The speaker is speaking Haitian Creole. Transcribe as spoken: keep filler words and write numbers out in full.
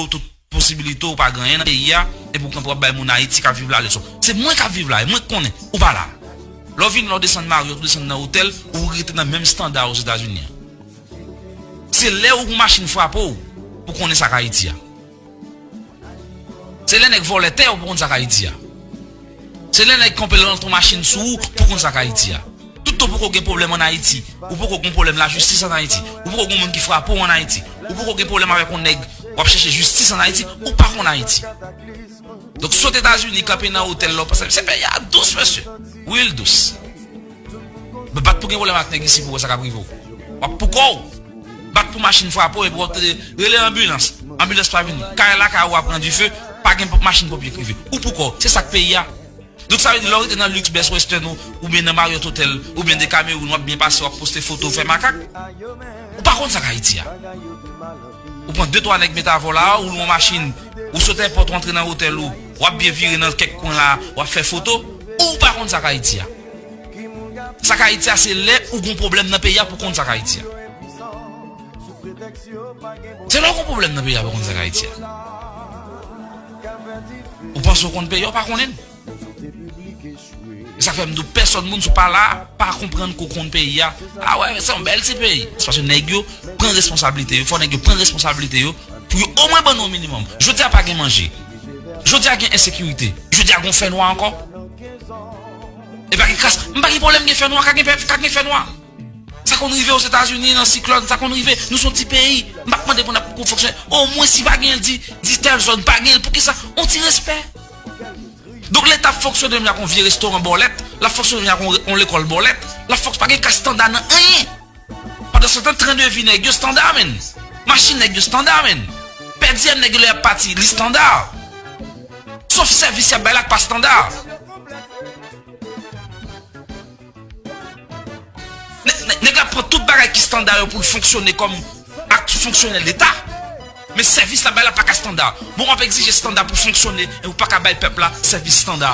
tout posibilite, ou pa gen anyen nan peyi a, epi ou kanpe w ap bay moun Ayiti k ap viv la leson. Se mwen k ap viv la, e mwen k konnen, ou pa la. Lè w vini la, w desann Marriott, w desann nan otèl, ou rete nan menm estanda Ozetazini an. Se lè yon machin frape w pou konnen sa k Ayiti a. Se lè nèg vòlè tè w pou konn sa k Ayiti a. Se lè nèg kanpe lan ton machin sou ou pou konn sa k Ayiti a. Toutan w poko gen pwoblèm ann Ayiti, ou poko gen pwoblèm lajistis ann Ayiti, ou poko gen moun ki frape w ann Ayiti, ou poko gen pwoblèm avèk yon nèg w ap chèche jistis ann Ayiti, ou pa konn Ayiti. Donk, sot Etazini, kanpe nan otèl la, w panse se peyi a dous, mesye. Wi, l dous. Men bat pou gen pwoblèm ak nèg isi pou w wè sa k ap rive w. W ap pou kò w. Bat pou machin frape w epi w ap tande, rele anbilans. Anbilans pa vini. Kay lakay ou a pran dife, pa gen machin ponpye k rive. Ou pou kò w. Se sa k peyi a. Donk sa vle di, lè w rete nan Lux Best Western ou, oubyen nan Marriott Hotel, oubyen Decameron, w ap byen pase, w ap poste foto, w fè makak. Ou pa konn sa k Ayiti a. Ou pran de twa nèg met avè w la, ou lwe yon machin, ou sote èpòt, ou antre nan otèl ou, w ap byen vire nan kèk kwen la, w ap fè foto, ou pa konn sa k Ayiti a. Sa k Ayiti a, se lè ou gon pwoblèm nan peyi a pou konn sa k Ayiti a. Se lè ou gon pwoblèm nan peyi a pou konn sa k Ayiti a. Ou panse ou konn peyi a, ou pa konnen l. E sa fè m di w, pèsòn moun sou pa la, pa konprann ke w konn peyi a. A wè, se yon bèl ti peyi. Se paske nèg yo pran responsablite yo, fò nèg yo pran responsablite yo, pou yo omwen ban nou yon minimòm. Jodi a pa gen manje. Jodi a gen ensekirite. Jodi a gon fè nwa ankò. E pa gen kras, m pa gen pwoblèm gen fè nwa, ka gen fè, ka gen fè nwa. Sa konn rive Ozetazini nan siklòn, sa konn rive. Nou se yon ti peyi. M p ap mande pou n ap fonksyone. Omwen si pa gen l, di, di tèl zòn pa gen l. Poukisa? On ti respè. Donk Leta ap fonksyone menm jan ak yon vye restoran bòlèt, l ap fonksyone menm jan ak yon, yon lekòl bòlèt, l ap fonksyone, pa gen ka estanda nan anyen. Pandan se tan, tren de vi nèg yo estanda, menn. Machin nèg yo estanda, menn. Pèdiyèm nèg yo lè y ap pati, li estanda. Sof sèvis y ap bay la k pa estanda. Nè-, nè-, nèg la pran tout bagay ki estanda yo pou l fonksyone kòm ak fonksyonè Leta. Men sèvis la bay la pa ka estanda. Bon, w ap egzije estanda pou fonksyone e ou pa ka bay pèp la sèvis estanda.